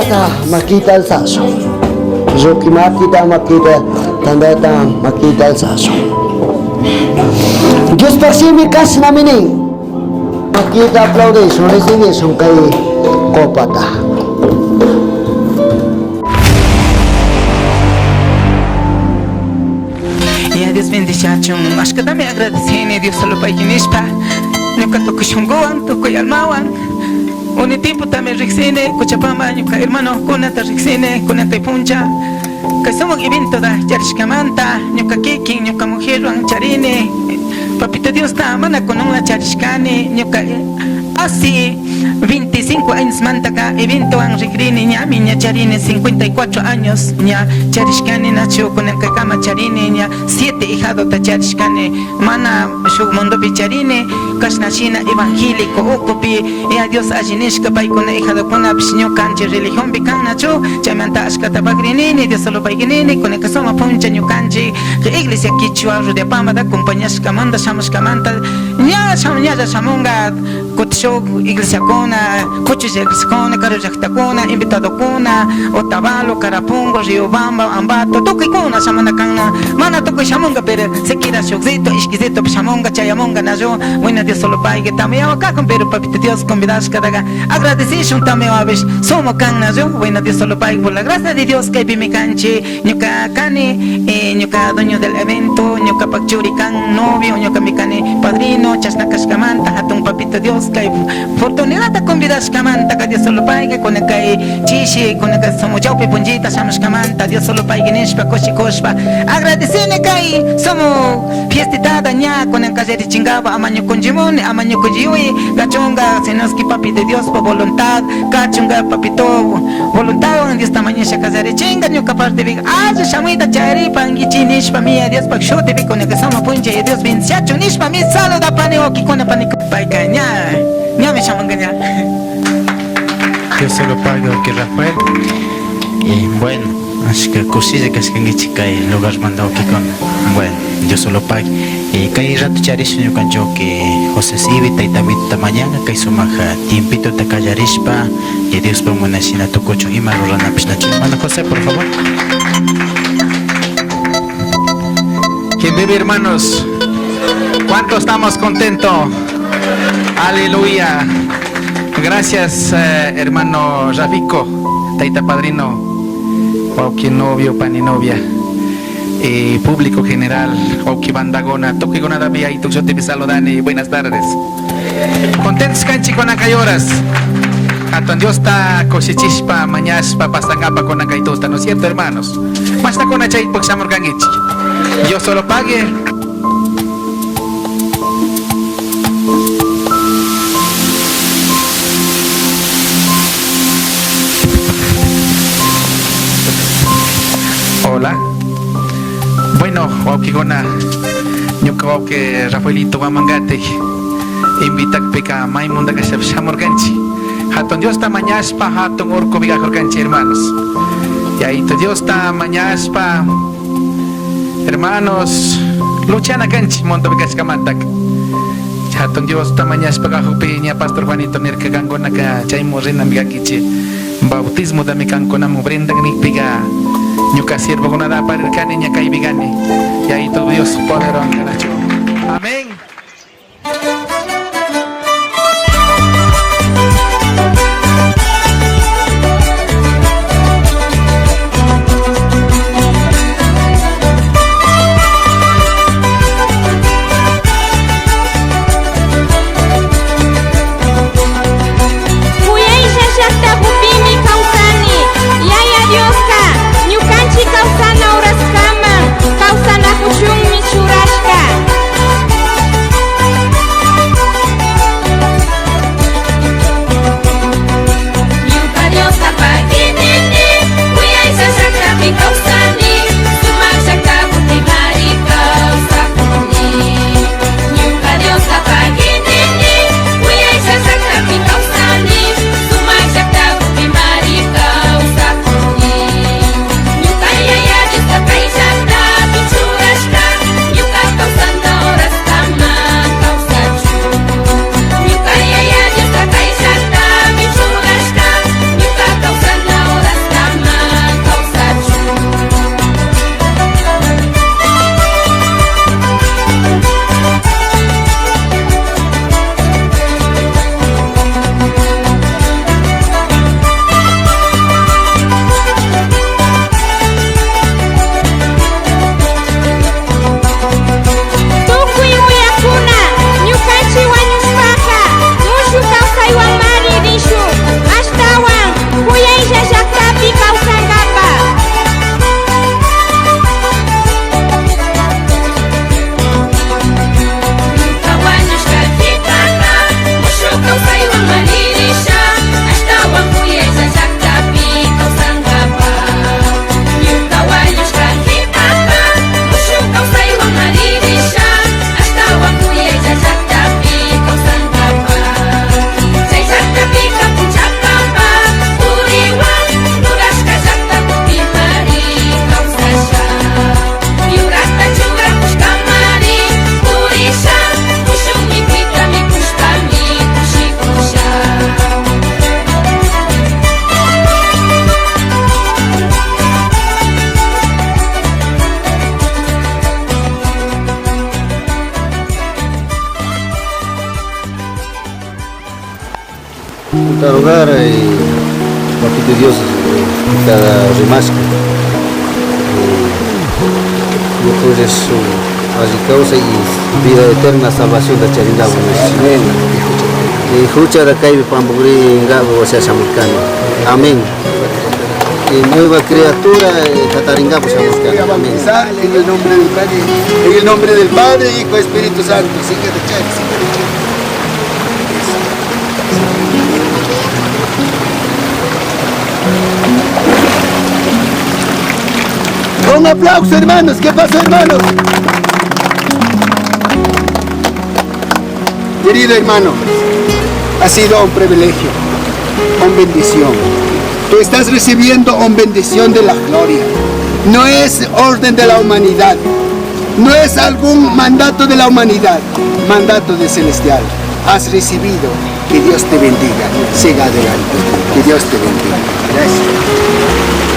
Tandata makita alzashun. Lluqui makita makita tandata makita alzashun. Diospaj shimi kashnami nin. Makita aplaudishun, recibishun kay copata. Ya Dios bendiciachun, ashkatami agradecini Dios solo payki nishpa, ñuka tukuy shunkuwan, tukuy almawan. Uni tiempo tami riqsini, Cochabamba ñuka hermano kunata riqsini, kunatay puncha. Kay sumak evento da charishkamanta, ñuka kikin, ñuka mujerwan charini. Papito Dios ta mana kununla charishkani, ñuka hace 25 años mantaka eventowan rikrini, ñami ña charini 54 años, ña charishkani nachu kunankakama charini, ña 7 hijadota charishkani, mana shuk mundopi charini, kashna shina evangélico ukupi, ya Dios alli nishka paykuna hijadokunapish ñukanchik religionpi kan nachu, chaymanta ashkata pakrinini, Dios solo paykinini, kunanka sumak puncha ñukanchik iglesia quichua Ruriapambata acompañashkamanta shamushkamanta, ña ñalla shamunga kutishuk iglesiakuna, kuchulla iglesiakuna, karu llaktakuna, invitadokuna, Otavalo, Carapungo, Riobamba, Ambato, tukuykuna shamuna kanna, mana tukuy shamunga, pero siquiera shukzito, ishkizito shamunga, chayamunga, nayo, bueno Dios solo payke tamiyawa kakun, pero papito Dios convidashkataqa agradecishun tamiyawapish sumak kan nayo, bueno Dios solo payke por la gracia de Dios kaypimi kanchik, ñuka kani, ñuka dueño del evento, ñuka pak churi kan novio, ñuka mi kani padrino, chashna kashkamanta, hatun papito Dios kay oportunidadta convidashkamanta, ka Dios solo payke kuna kay chishi, kuna kay sumu chawpi punllita shamushkamanta, Dios solo payke nishpa kushikushpa agradecini kay sumu fiestitada ña kunan kallarichinkapa ama ñukunchimuni, ama ñukunchiyuy kachunga, sino es que papito Dios por voluntad, kachunga papito voluntad, Dios tamañisha kallarichinga, ñuka parte vi alli shamuyta charipankichi nishpa mi Dios pak shutipi kuna kay sumu punlla Dios bendiciachun nishpa mi saludapani wawkikuna pani payka ña ñami shamunga ña. Dios se lo pague, que Rafael. Y bueno, así que kushilla kashkankichik kay lugar manda wawkikuna. Bueno, Dios se lo pague. Y kay rato charishun ñukanchik que José Sibi, tayta Vita mañana kay sumak tiempito ta kallarishpa y Dios pa munashina tukuchun ima ruranapish nachu. Hermano José, por favor. ¿Quién vive, hermanos? ¿Cuánto estamos contentos? Aleluya. Gracias, hermano Rafico, taita padrino, wawki novio, pani novia, público general, wawki bandagona, tukiguna dabi ahí, tukshoti saludani, buenas tardes. Contentos kanchik kay horas. Hatun Dios ta kushichispa, mañashpa, pasangapa con tusta, ¿no es cierto, hermanos? Basta con chay puksamurkankichik. Dios solo pague. Hola. Bueno, wawkikuna, ñuka wawki Rafaelito Guamangate, invitakpika maymunda kashapish shamurkanchik. Hatun Diosta mañashpa, hatun urku viajurkanchik, hermanos. Y ahí Diosta mañashpa, hermanos, luchana kanchik montopi kashkamantak. Hatun Diosta mañashpa kajupi ña Pastor Juanito nirka kankunaka chaymu rinami kankichik. Bautismo dami kankunamun brindan nikpiga ñuka siervokunata aparirkani ña kaypi kani. Y ahí todo Dios poderoso kanachu. Amén. Kuyaylla llaqtapupimi kawsani, Yaya Dioska, ñukanchik kawsana uraskaman kawsanakuchunmi churashka. Punta lugar, Papito Dios cada rimashka. Ñukanchik su alli kawsay y vida eterna salvación da charingabu. Amén. Y juchara kaypi pampakringabu o sea shamurkani. Amén. Y nueva criatura jataringabu Voy a shamurkani. Amén. bautizar en el nombre del Padre, en el nombre del Padre, Hijo, Espíritu Santo. Síguete, Chuck, síguete, Chuck. Un aplauso, hermanos. ¿Qué pasó, hermanos? Querido hermano, ha sido un privilegio, una bendición. Tú estás recibiendo una bendición de la gloria. No es orden de la humanidad, no es algún mandato de la humanidad, mandato de celestial. Has recibido. Que Dios te bendiga. Siga adelante. Que Dios te bendiga. Gracias.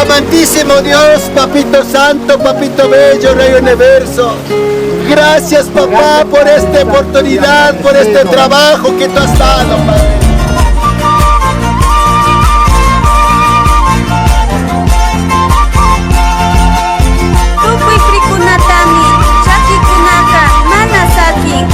Amantísimo Dios, Papito Santo, Papito Bello, Rey Universo. Gracias, papá, por esta oportunidad, por este trabajo que tú has dado, Padre. Tukuy krikunatami chakikunaka mana sakin.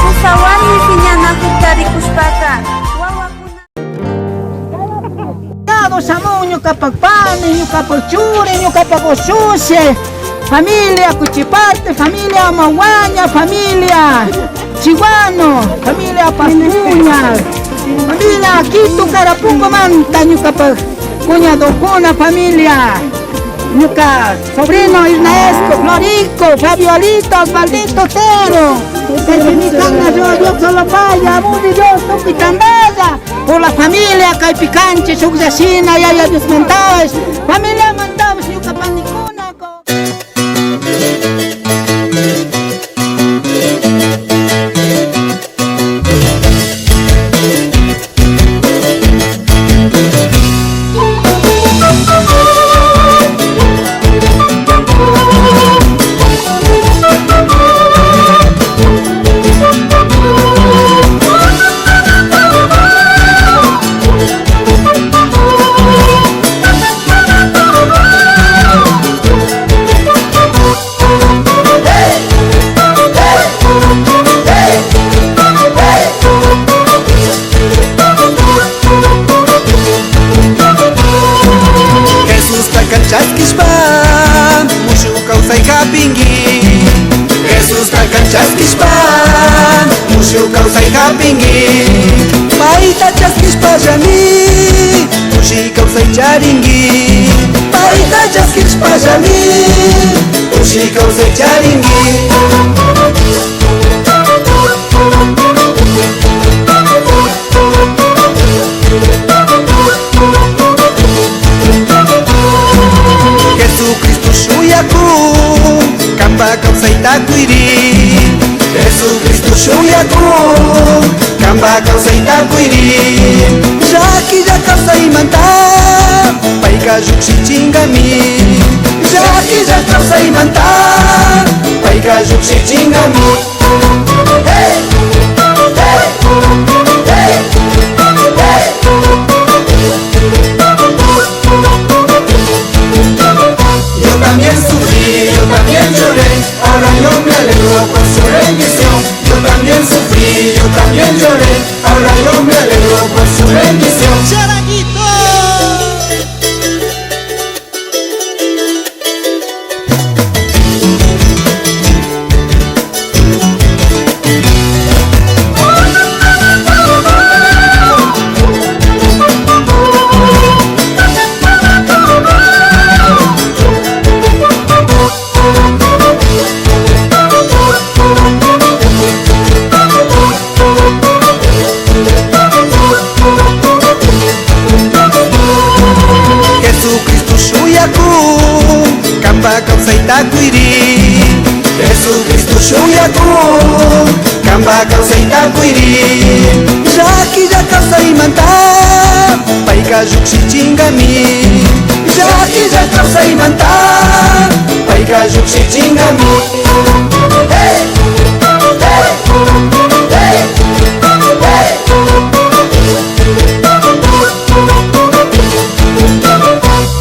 Kusawarmi piñanakuta rikushpaka wawakuna Dado shamun ñukapak pani, ñukapak churi, ñukapak ushushi, familia Cuchiparte, familia Amaguaña, familia Chihuano, familia Pascuña, familia Quito, Carapungo, Manta, ñukapak cuñadokuna, familia, ñuka sobrino Irnaesco, Florico, Fabiolito, Osvaldito, Tero, Permítame, Dios, Dios solo vaya, Abundi Dios, Tupi Tandaya, por la familia Caipicanche, Shukllashina, Yaya Dios Mantaves, familia Mantaves, ñuka panikuna. Jesús takanchaskishpa mushu kawsay hapinki Jesús takanchaskishpa mushu kawsay hapinki Payta chaskishpallami kushi kawsay charinki Payta chaskishpallami kushi kawsay charinki Jesucristo shuyaku Kampa kawsayta kuyri Jesucristo shuyaku Kampa kawsayta kuyri Payka llukshichinkami Llakilla kawsaymanta Payka llukshichinkami. Hey! Hey! Hey! Hey! Yo también sufrí, yo también lloré, ahora yo me alegro por su bendición. Yo también sufrí, yo también lloré, ahora yo me alegro por su bendición. Jesucristo shuyaku, kamba kawsayta kuyri. Jesucristo shuyaku, kamba kawsayta kuyri. Llakilla kawsaymanta, payka llukshichinkami. Llakilla kawsaymanta, payka llukshichinkami. Hey! Hey! Hey! Hey!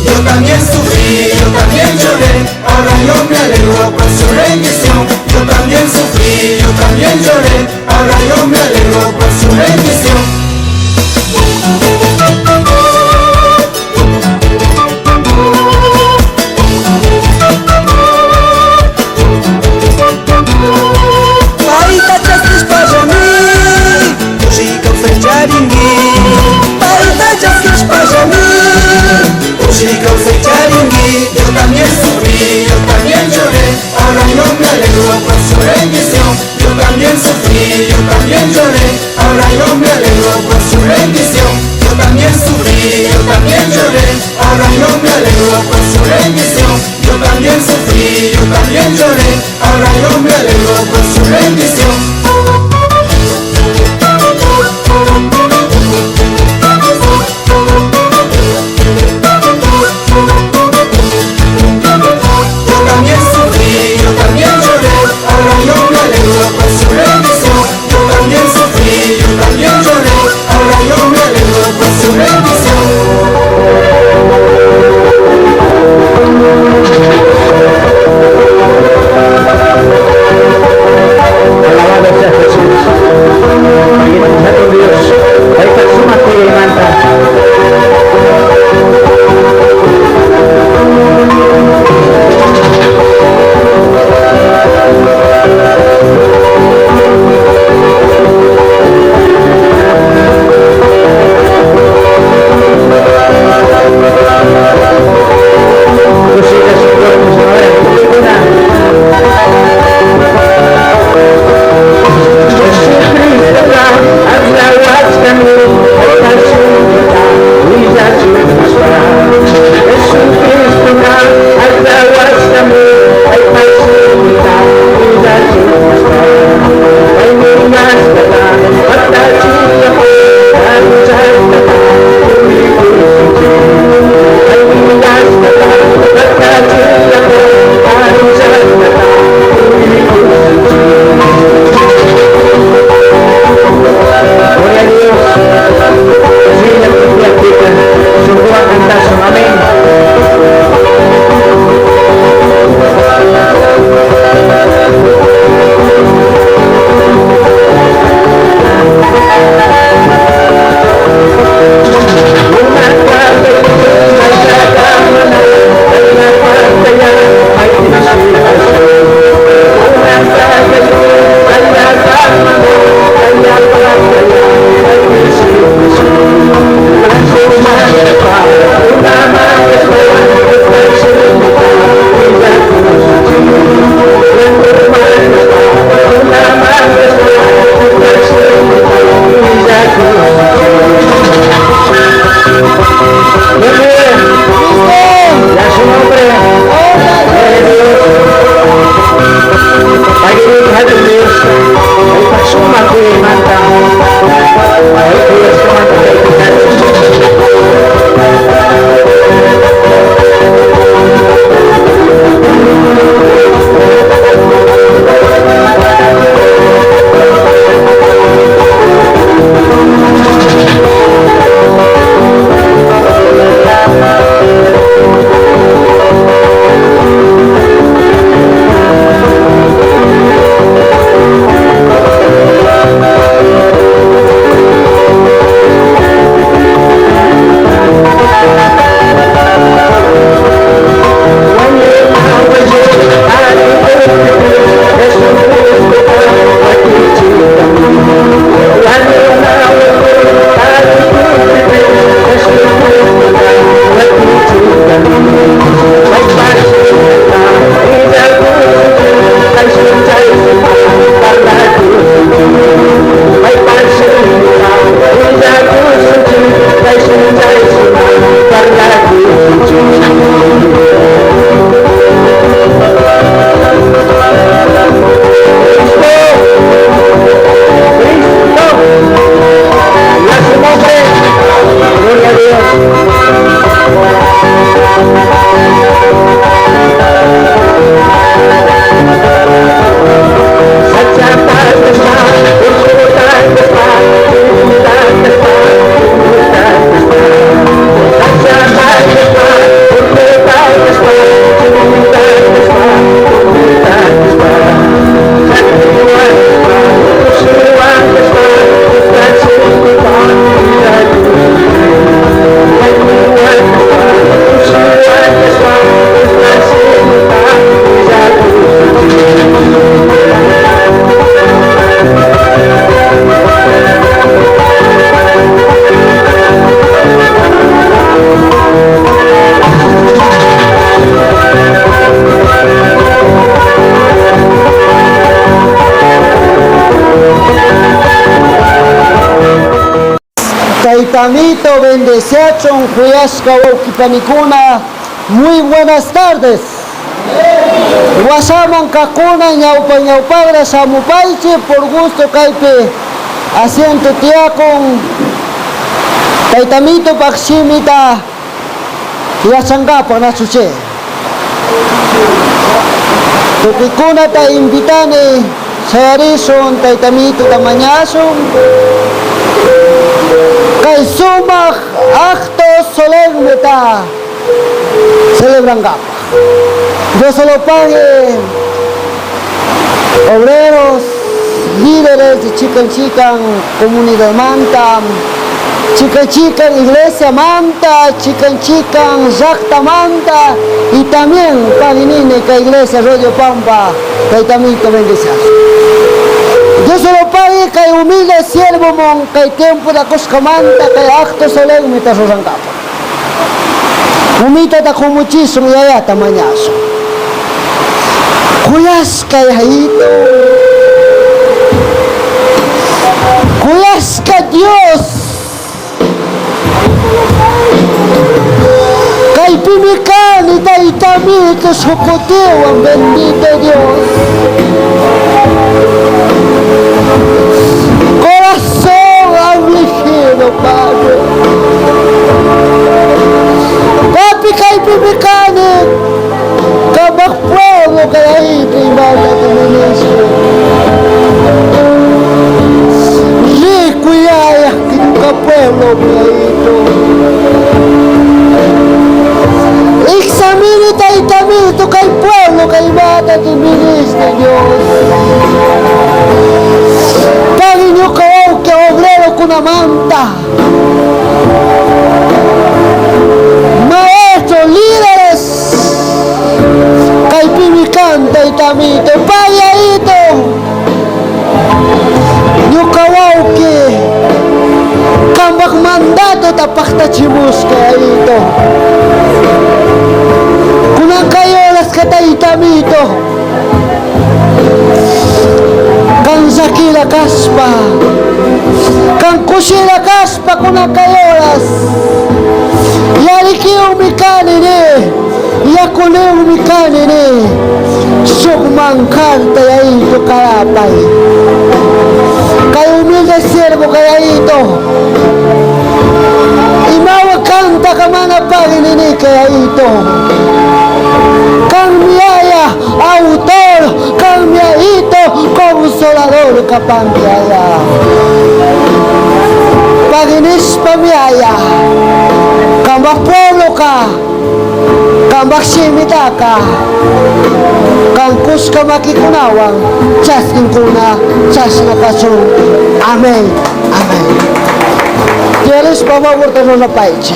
Yo también sufrí, yo también lloré, ahora yo me alegro por su bendición. Yo también sufrí, yo también lloré, ahora yo me alegro por su bendición. Paita chaskishpallami, kushi kawsay charinki. Paita chaskishpallami, kushi kawsay charinki. Yo también sufrí, yo también lloré, ahora yo me alegro por su bendición. Yo también sufrí, yo también lloré, ahora yo me alegro por su bendición. Yo también sufrí, yo también lloré, ahora yo me alegro por su bendición. Yo también sufrí, yo también lloré, ahora yo me alegro por su bendición. Yo también sufrí, yo también lloré, ahora yo me alegro por su bendición. Yo también sufrí, yo también lloré, ahora yo me alegro por su bendición. Alabado sea Jesús. Santo Dios. Ahí suma kuyaymanta. Kusina Señor, Gloria a Dios. Sí, la práctica. Su Amén. Ya su nombre. Gloria a Dios. Paginihan Dios. Ay pagsuma ko manta. Ay Dios ka manta. Taitamito bendeciachun kuyashka wawqipanikuna. Muy buenas tardes. Washaman kaqkuna ñawpa ñawpaqra shamupaychik por gusto kaypi asiento tiyakun. Taytamitopaq shimita yachankapaq nachuche. Tukuykunata invitani shayarishun Taytamitota mañashun. Kay sumaq acto solemneta celebrankapaq. Dios lo pague, obreros, líderes de Chican Chican, comunidad Manta, Chican Chican, Iglesia Manta, Chican Chican, Llaqta Manta, y también Paginine, que Iglesia Rollo Pampa, Taytamito bendecido. Dios lo pague, kay humilde siervo mon, kay tiempo de Cusco Manta, kay acto solemne ta rurankapaq. Umitata kumuchisun yayata mañasun. Kuyashka yayito. Kuyashka Dios. Kaypimi kani Taytamito shukutiwan, bendito Dios. Corazón afligido, Padre. Papi kaypimi kani. Kamak pueblo kayayito imata ministro. Rico yaya kinuka pueblo kayayito. Examine Taytamito kay pueblo kay imata ministro Dios. Pagin que obrero kunamanta. Maestro, líderes. Kaypimi kan Taytamito, payayito. Ñuka wawqi. Kambak mandato tapaqtachimushka yayito. Kunan kay horas ka Taytamito. Kan llakila kaspa. Kan kushila kaspa kunan kay horas. Yarikiwmi kani ni. Yakuliwmi kani ni. Shuk mankarta yayito karapay. Kay humilde siervo kayayito. Imawa kanta ka mana paginini kayayito. Kan mi yaya autor, kan mi yayito consolador kapankiaya. Paginispa mi yaya. Kambak pueblo ka. Kambak shimitaka. Kan kushka makikunawan. Chaskin kuna, chasna kachun. Amén. Amén. Tienes por favor te lo paiche.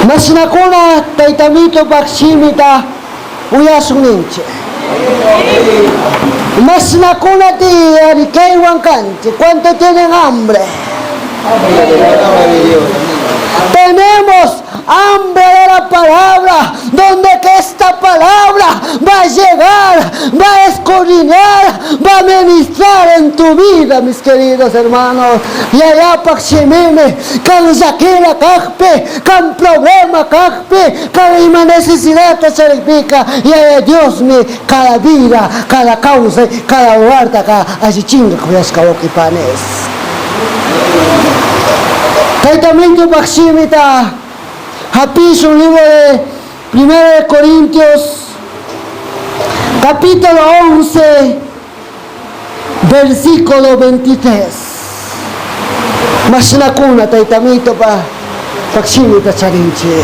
Masnakuna taytamito pakshimita uyasun ninche. Masnakuna ti arikaywan kanche. ¿Cuánto tienen hambre? Tenemos hambre de la palabra, donde que esta palabra va a llegar, va a escudriñar, va a ministrar en tu vida, mis queridos hermanos. Y allá paximime, kan llakila kajpi, kan problema kajpi, kan ima necesidad charikpika, y allá Dios mi cada vida, cada causa, cada hogar, cada allichinga kuyashka wawqipanes. Taytamito paximita, Hapish un libro de 1 de Corintios, capítulo 11, versículo 23. Masnakuna taytamito pa paximita charinche.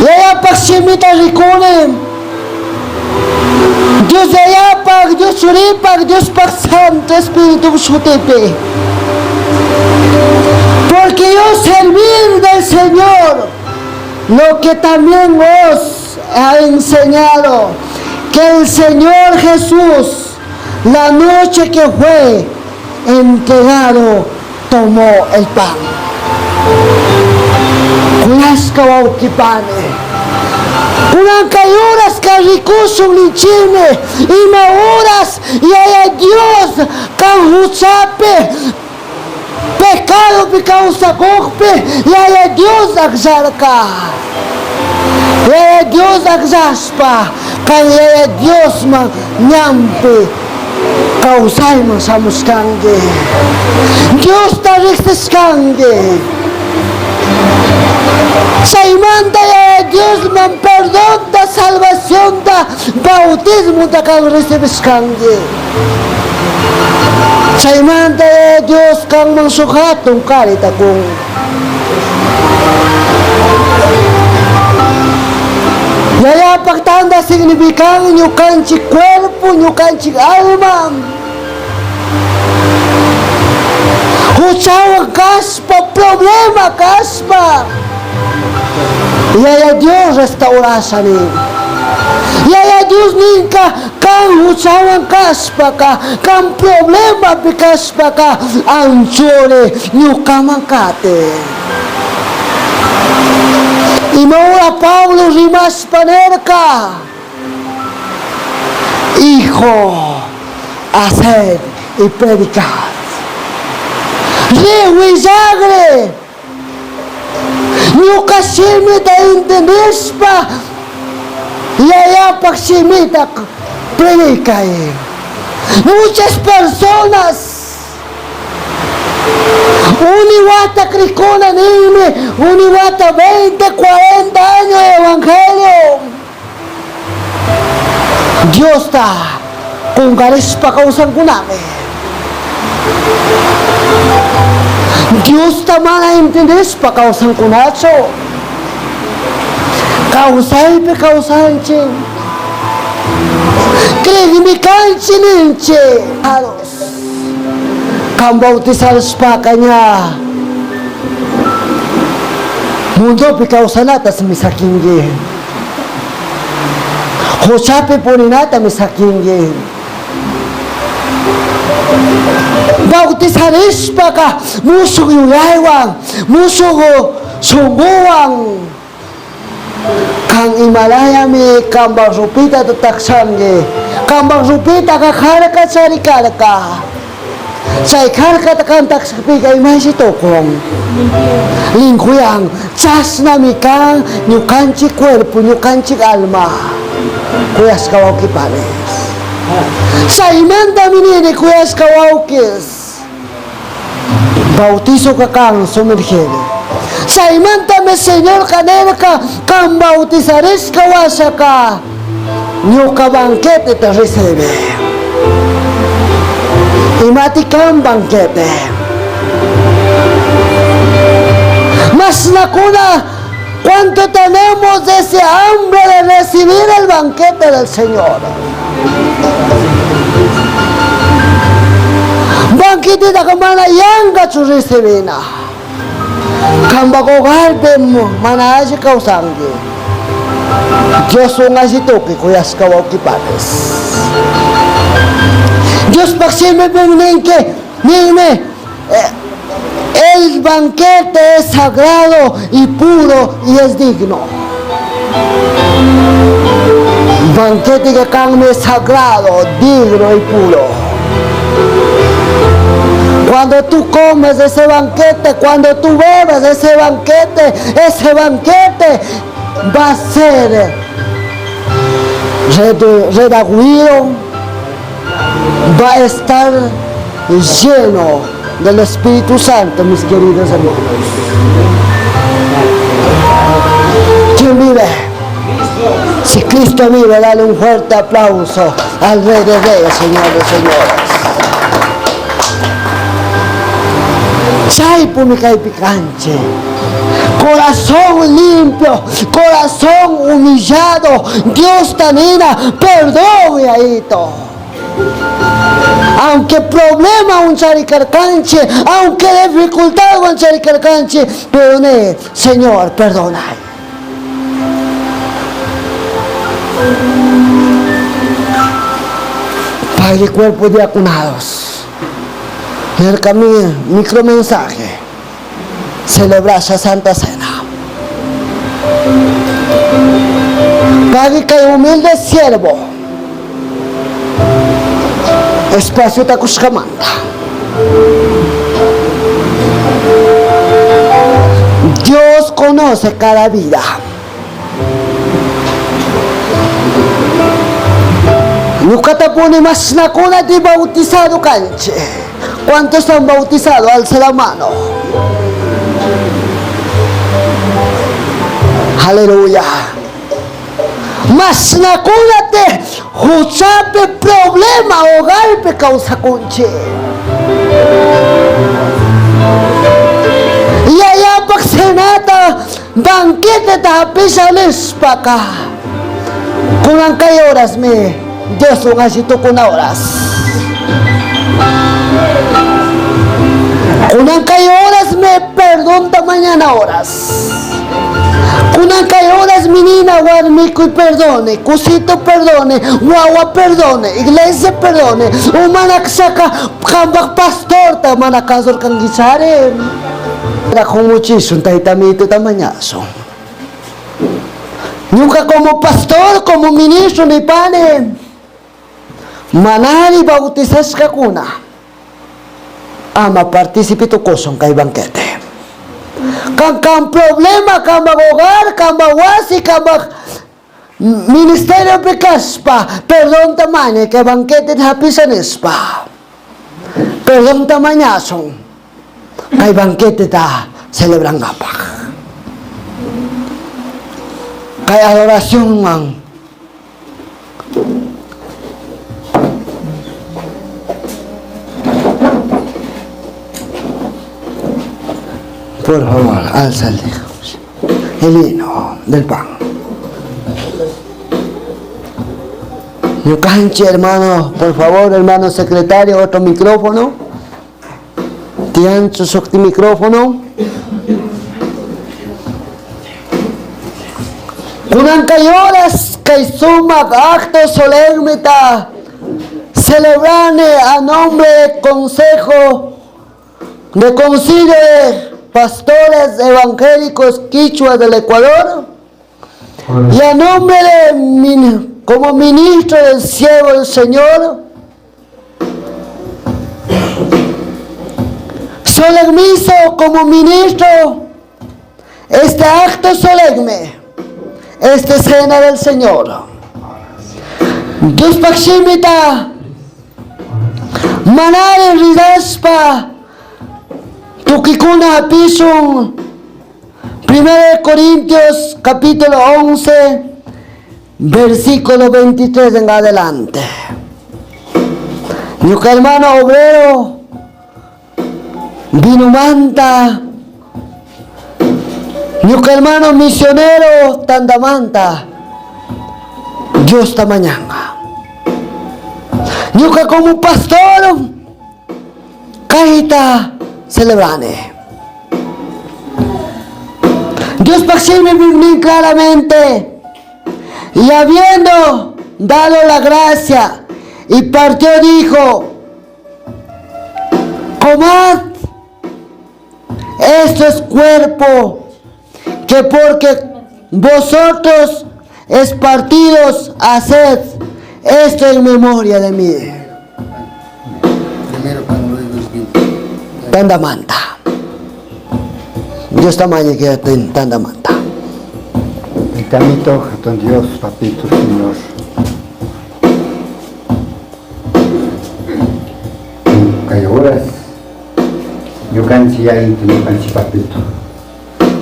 Yaya paximita rikune. Dios yayapak, Dios churipak, Dios pak Santo Espíritu shutipi. Porque yo servir del Señor lo que también os ha enseñado, que el Señor Jesús, La noche que fue entregado, tomó el pan. Kuyashka wawqipani. Kunan kay horas rikushun ninchikmi. Ima horas Yaya Dios kan huchapi pecadopi kawsakukpi Yaya Dios akllarka. Yaya Dios akllashpa kan Yaya Diosman ñanpi kawsayman shamushkanki. Diosta riksishkanki. Chaymanta Yaya Diosman perdonta, salvacionta, bautismota kan recibishkanki. Chaymanta Yaya Dios kanman shuk hatun karita kun. Yayapak tanda significan ñukanchik cuerpo, ñukanchik alma. Huchawan kaspa, problema kaspa. Yaya Dios restaurasha nin. Yaya Dios ninka kan huchawan kaspaka, kan problemapi kaspaka, anchuri ñukaman kati. Ima hora Pablo rimashpa nerka, hijo, haced y predicad. Ri willagri. Ñuka shimita entendishpa, Yayapak shimita predicay. Muchas personas uniwata crikuna ninmi, uniwata 20, 40 años de evangelio. Dios ta kungarishpa kawsankunami. Dios ta mana entendishpa kawsankunachu. Kawsaypi kawsanchik. Creemi kanchik ninchik. Kan bautizarishpaka ña mundopi kawsanatas misakinki. Huchapi purinata misakinki. Bautizarishpaka mushuk yuyaywan, mushuk shunkuwan kan imalayami kanpak rupita takshanki. Kanpak rupitaka karka charikarka. Chay karkata kan takshakpika imashi tukun. Linkuyan chashnami kan ñukanchik cuerpo, ñukanchik alma. Kuyashka wawqipanis. Chaymantami nini kuyashka wawqis. Bautizo ka kan sumergiri. Chaymantami Señor kanerka kan bautizarishka washaka ñuka banquete te recibe. Imati kan banquete. Masnakuna, ¿cuánto tenemos de ese hambre de recibir el banquete del Señor? Banquete da mana yanga chu recibina. Kamba hogarpe mana aji kausangi. Dios un aji toque kuyashka wawqipanes. Dios paksime ninke nime el banquete es sagrado y puro y es digno. Banquete que carne es sagrado, digno y puro. Cuando tú comes ese banquete, cuando tú bebes ese banquete va a ser redarguido, va a estar lleno del Espíritu Santo, mis queridos hermanos. ¿Quién vive? Si Cristo vive, dale un fuerte aplauso al Rey de Reyes, señores y señoras. Chaypumi kaypi kanchik. Corazón limpio, corazón humillado. Dios tanina, perdón, yaito. Aunque problema un charicarcanche, aunque dificultad un charicarcanche, perdone, Señor, perdona. Padre cuerpo diaconados. Nirkami micromensaje. Celebrar esa Santa Cena. Padre kay humilde siervo. Espacio takushkamanta. Dios conoce cada vida. Ñuqatapuni mashnakuna di bautizado kanchik. ¿Cuántos han bautizado? Alza la mano. Aleluya. Mashnakunate huchapi problema hogarpi kawsakunchik. Yayapak cenata banqueteta hapisha nishpaka. Kunan kay horas mi Dioswan alli tukuna horas. Kunan kay horas me perdonta mañana horas. Kunan kay horas mi nina warmikuy perdone, kusito perdone, wawa perdone, iglesia perdone, umana ksaka kambak pastor ta mana kasurkankichari. Muchísimo taytamito tamañazo. Ñuka como pastor, como ministro ni pane. Manari bautizashkakuna. Ama participito koson kay banquete. Kan kan problema, kan hogar, kan wasi, kan ministerio pekaspa. Perdón tamaño que banquete hapisanespa. Perdón tamañazo. Kay banquete ta celebran gapak. Kay adoración man. Por favor, alza el el hino del pan. Ñukanchi, hermano, por favor, hermano secretario, otro micrófono. Tiancho, sokti micrófono. Kunan kay horas kay sumak acto solemnita celebrane a nombre del Consejo de Concilio de Pastores Evangélicos Quichua del Ecuador y a nombre de como ministro del siervo del Señor, solemnizo como ministro este acto solemne, esta cena del Señor. Dios pakshimita manare ridaspa tukikuna hapisun. 1 Corintios capítulo 11 versículo 23 en adelante. Ñuka hermano obrero vino manta. Ñuka hermano misionero tandamanta. Dios ta mañana. Ñuka como pastor kaita celebrane. Dios paxime bien claramente. Y habiendo dado la gracia y partió, dijo: comad, esto es cuerpo que porque vosotros es partidos, haced esto en memoria de mí. Primero pan, luego el vino. Tandamanta. Dios tamaño que tandamanta. Tamito, don Dios, papito, Señor. Kay horas, ñukanchi yayito, ñukanchi papito.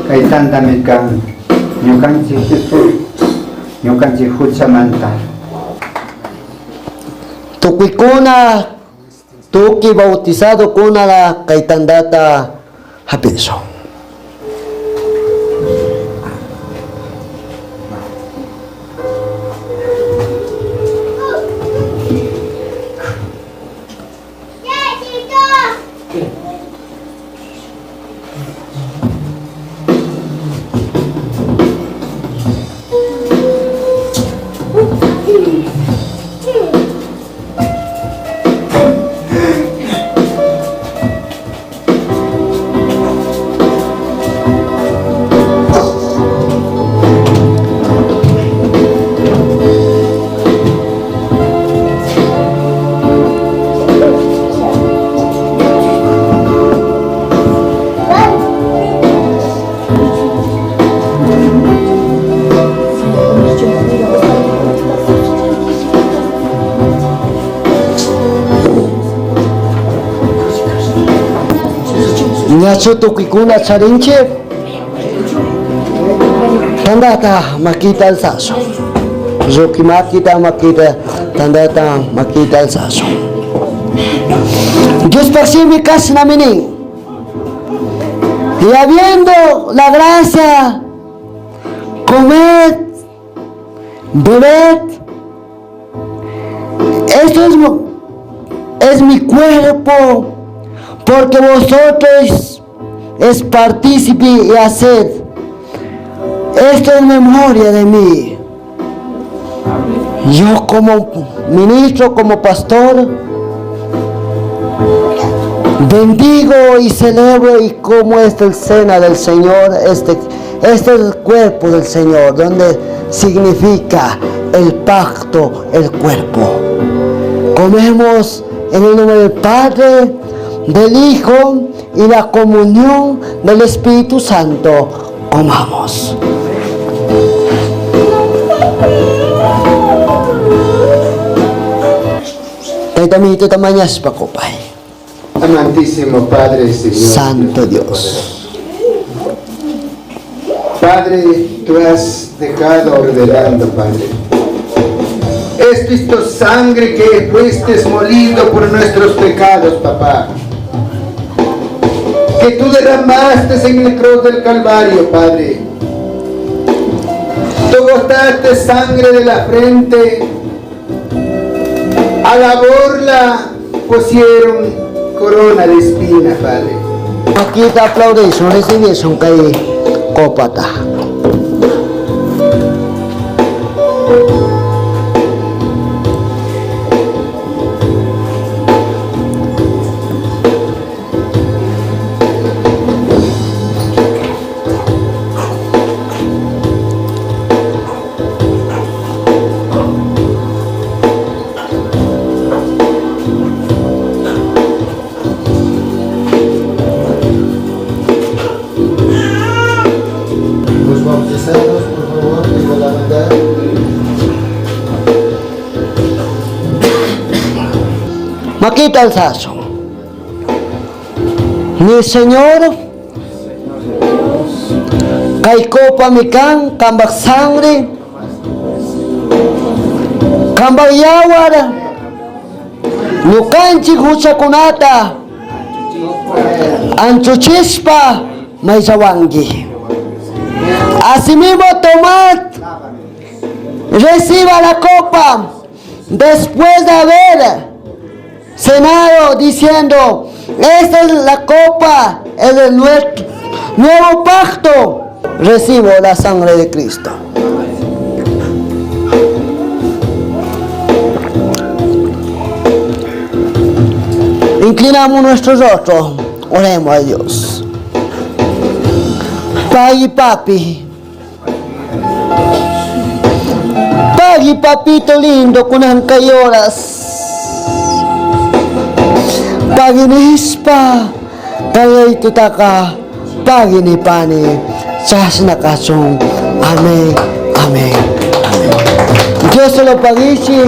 Kay tantami kan, ñukanchi Jesús, ñukanchi huchamanta. Tukuykuna, tuki bautizado kuna la kay tandata hapiso. Ñachu tukuykuna charinchik? Tandata makita alzashun. Ruki makita makita tandata makita alzashun. Diospaj shimi kashnami nin. Y habiendo la gracia, comed, bebed. Esto es mi cuerpo, porque vosotros es partícipe y haced esto en memoria de mí. Yo como ministro, como pastor, bendigo y celebro y como es el cena del Señor, este es el cuerpo del Señor, donde significa el pacto, el cuerpo. Comemos en el nombre del Padre, del Hijo y la comunión del Espíritu Santo. Comamos. Tayta mito tamañas pa kupay. Amantísimo Padre, Señor. Santo Dios. Padre, tú has dejado ordenando, Padre. Esto es tu sangre que fuiste molido por nuestros pecados, papá. Que tú derramaste en el cruz del Calvario, Padre. Tú botaste sangre de la frente. A la borla pusieron corona de espina, Padre. Aquí te aplaudís, recibís un kay copata. Los bautizados, por favor, tengo la verdad. Makita el saso. Mi Señor, kay kopa mi kan, kambak sangre, kambak yawar, ñukanchik huchakunata, anchuchispa maychawanki. Asimismo, tomad, reciba la copa después de haber cenado, diciendo: esta es la copa, es el nuevo pacto. Recibo la sangre de Cristo. Inclinamos nuestro rostro, oremos a Dios. Pagui papi, pagui papito lindo con ancayoras. Pagui nispa, pagui tutaka, pagui ni pani, chasna kachung. Amén, amén, amén. Dios se lo paguichi.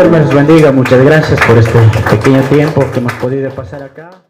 Dios me los bendiga. Muchas gracias por este pequeño tiempo que hemos podido pasar acá.